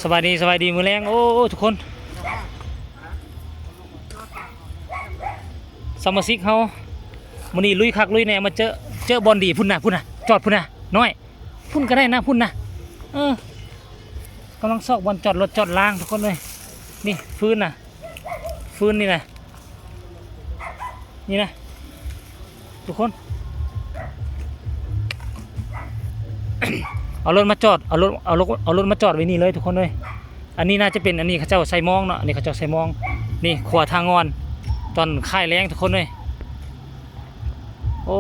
ສະບາຍດີ ສະບາຍດີ ມື້ແລງ ໂອ້ ທຸກຄົນ ສະມາຊິກເຮົາ ມື້ນີ້ລຸຍຄັກລຸຍແນ່ ມາເຈີ ເຈີບ່ອນດີ ພຸ້ນນະ ພຸ້ນນະ ຈອດພຸ້ນນະ ນ້ອຍ ພຸ້ນກໍໄດ້ນະ ພຸ້ນນະ ເອີ ກຳລັງຊອກບ່ອນຈອດລົດຈອດລາງ ທຸກຄົນເອີຍ ນີ້ ຟືນນະ ຟືນນີ້ນະ ນີ້ນະ ທຸກຄົນ ເອົາລົດມາຈອດ ເອົາລົດ ເອົາລົດ ເອົາລົດມາຈອດໄວ້ນີ້ເລີຍ ທຸກຄົນເອີຍ ອັນນີ້ໜ້າຈະເປັນ ອັນນີ້ເຂົາເຈົ້າໃສ່ມອງເນາະ ອັນນີ້ເຂົາເຈົ້າໃສ່ມອງ ນີ້ຂົວທ່າງ່ອນ ຕອນຄ້າຍແລງ ທຸກຄົນເອີຍ ໂອ້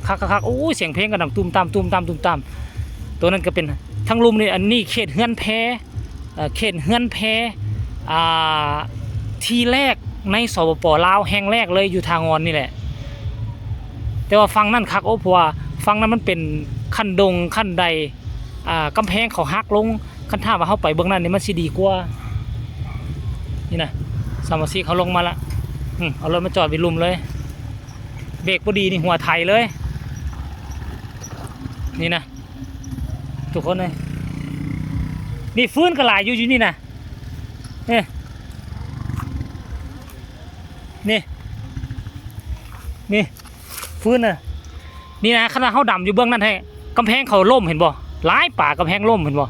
ຄັກໆໆ ໂອ້ຍ ສຽງເພງກໍດັງຕຸ້ມຕາມ ຕຸ້ມຕາມ ຕຸ້ມຕາມ ໂຕນັ້ນກໍເປັນທາງລຸ່ມນີ້ ອັນນີ້ເຂດເຮືອນແພ ເອີ ເຂດເຮືອນແພ ອ່າ ທີ່ແລກໃນ ສປປ ລາວ ແຫ່ງແລກເລີຍ ຢູ່ທ່າງ່ອນນີ້ແຫຼະ ແຕ່ວ່າຝັ່ງນັ້ນຄັກ ໂອ້ ເພາະວ່າຝັ່ງນັ້ນມັນເປັນຄັນດົງຄັນໄດ ອ່າ ກຳແພງເຂົາຫັກລົງ ຄັນຖ້າວ່າເຮົາໄປເບື້ອງນັ້ນນີ້ມັນຊິດີກວ່າ ນີ້ນະ ສະມາຊິກເຮົາລົງມາລະ ອື ເອົາລົດມາຈອດໄວ້ລຸ່ມເລີຍ ເບຣກບໍ່ດີນີ້ຫົວໄຖເລີຍ ນີ້ນະ ທຸກຄົນເອີຍ ນີ້ຟືນກໍຫຼາຍຢູ່ ຢູ່ນີ້ນະ ເອີ ນີ້ ນີ້ ຟືນນະ ນີ້ນະ ຄັນວ່າເຮົາດຳຢູ່ເບື້ອງນັ້ນແທ້ ກຳແພງເຂົາລົ້ມ ເຫັນບໍ່ ຫຼາຍປາ ກຳແພງລົ້ມ ເຫັນບໍ່ ບໍ່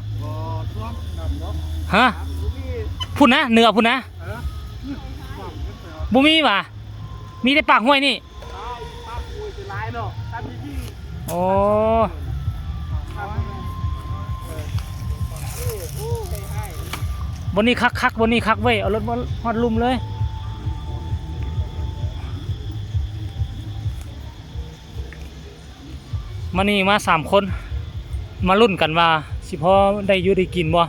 ຖ້ວມດຳເນາະ ຮະ ບໍ່ມີ ພຸ້ນນະ ເໜືອພຸ້ນນະ ເອີ ບໍ່ມີຫວາ ມີແຕ່ປາກຫ້ວຍນີ້ ໂອ້ ບ່ອນນີ້ຄັກໆ ບ່ອນນີ້ຄັກເວີ້ຍ ເອົາລົດມາຮອດລຸ່ມເລີຍ ມານີ້ມາສາມຄົນ ມາລຸ້ນກັນວ່າຊິພໍໄດ້ຢູ່ໄດ້ກິນບໍ່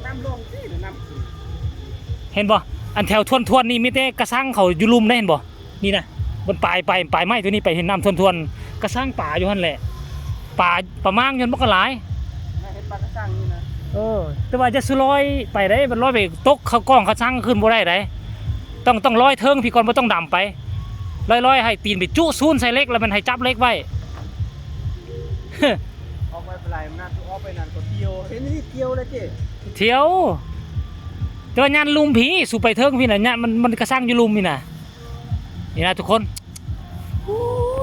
ນ້ຳລົງຕິ ນ້ຳຂຶ້ນ ເຫັນບໍ່ ອັນແຖວທວນໆນີ້ມີແຕ່ກະຊັງເຂົາຢູ່ລຸ່ມເດ້ ເຫັນບໍ່ ນີ້ນະ ມັນປາຍໄປ ປາຍໄມ້ຕົວນີ້ໄປເຫັນນ້ຳຖ້ວນໆ ກະຊັງປາຢູ່ຫັ້ນແຫຼະ ປາ ປາມາງຢູ່ຫັ້ນມັນກໍຫຼາຍ ເຫັນປາກະຊັງນີ້ນະ ເອີ ແຕ່ວ່າຢ່າສູ່ລອຍໄປເດ້ ມັນລອຍໄປຕົກເຂົ້າກ້ອງກະຊັງຂຶ້ນບໍ່ໄດ້ໃດ ຕ້ອງ ຕ້ອງລອຍເທິງພີ້ກ່ອນ ບໍ່ຕ້ອງດຳໄປ ລອຍໆ ໃຫ້ຕີນໄປຈຸຊູນໃສ່ເຫຼັກ ແລ້ວມັນໃຫ້ຈັບເຫຼັກໄວ້ ອອກໄປບໍ່ໄດ້ ມັນອອກໄປນັ້ນກໍທ່ຽວ ເຫັນນີ້ທ່ຽວແລ້ວເຈ້ ທ່ຽວ ແຕ່ວ່າຍານລຸ່ມພີ້ ສູ່ໄປເທິງພີ້ນະ ຍານມັນ ມັນກະຊັງຢູ່ລຸ່ມພີ້ນະ ນີ້ນະທຸກຄົນ ໂອ້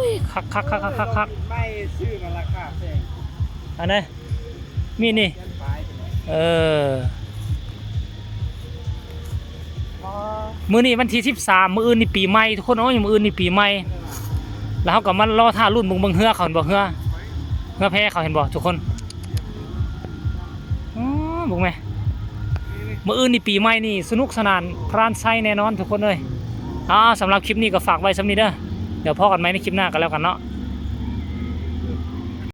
ຍ ຄັກໆໆໆໆ ມີດໃໝ່ຊື້ມາລາຄາແພງ ອັນໃດ ມີດນີ້ ເອີ ມື້ນີ້ວັນທີສິບສາມ ມື້ອື່ນນີ້ປີໃໝ່ ທຸກຄົນເອີຍ ມື້ອື່ນນີ້ປີໃໝ່ ແລ້ວເຮົາກໍມາລໍຖ້າລຸ້ນເບິ່ງ ເບິ່ງເຮືອເຂົາ ເຫັນບໍ່ ເຮືອ ເຮືອແພເຂົາ ເຫັນບໍ່ທຸກຄົນ ອື ເບິ່ງແມ ມື້ອື່ນນີ້ປີໃໝ່ນີ້ ສະໜຸກສະໜານ ພຣານໄຊແນ່ນອນທຸກຄົນເອີຍ ອາ ສຳລັບຄລິບນີ້ກໍຝາກໄວ້ສ່ຳນີ້ເດີ ດຽວພໍ້ກັນໃໝ່ໃນຄລິບໜ້າກໍແລ້ວກັນເນາະ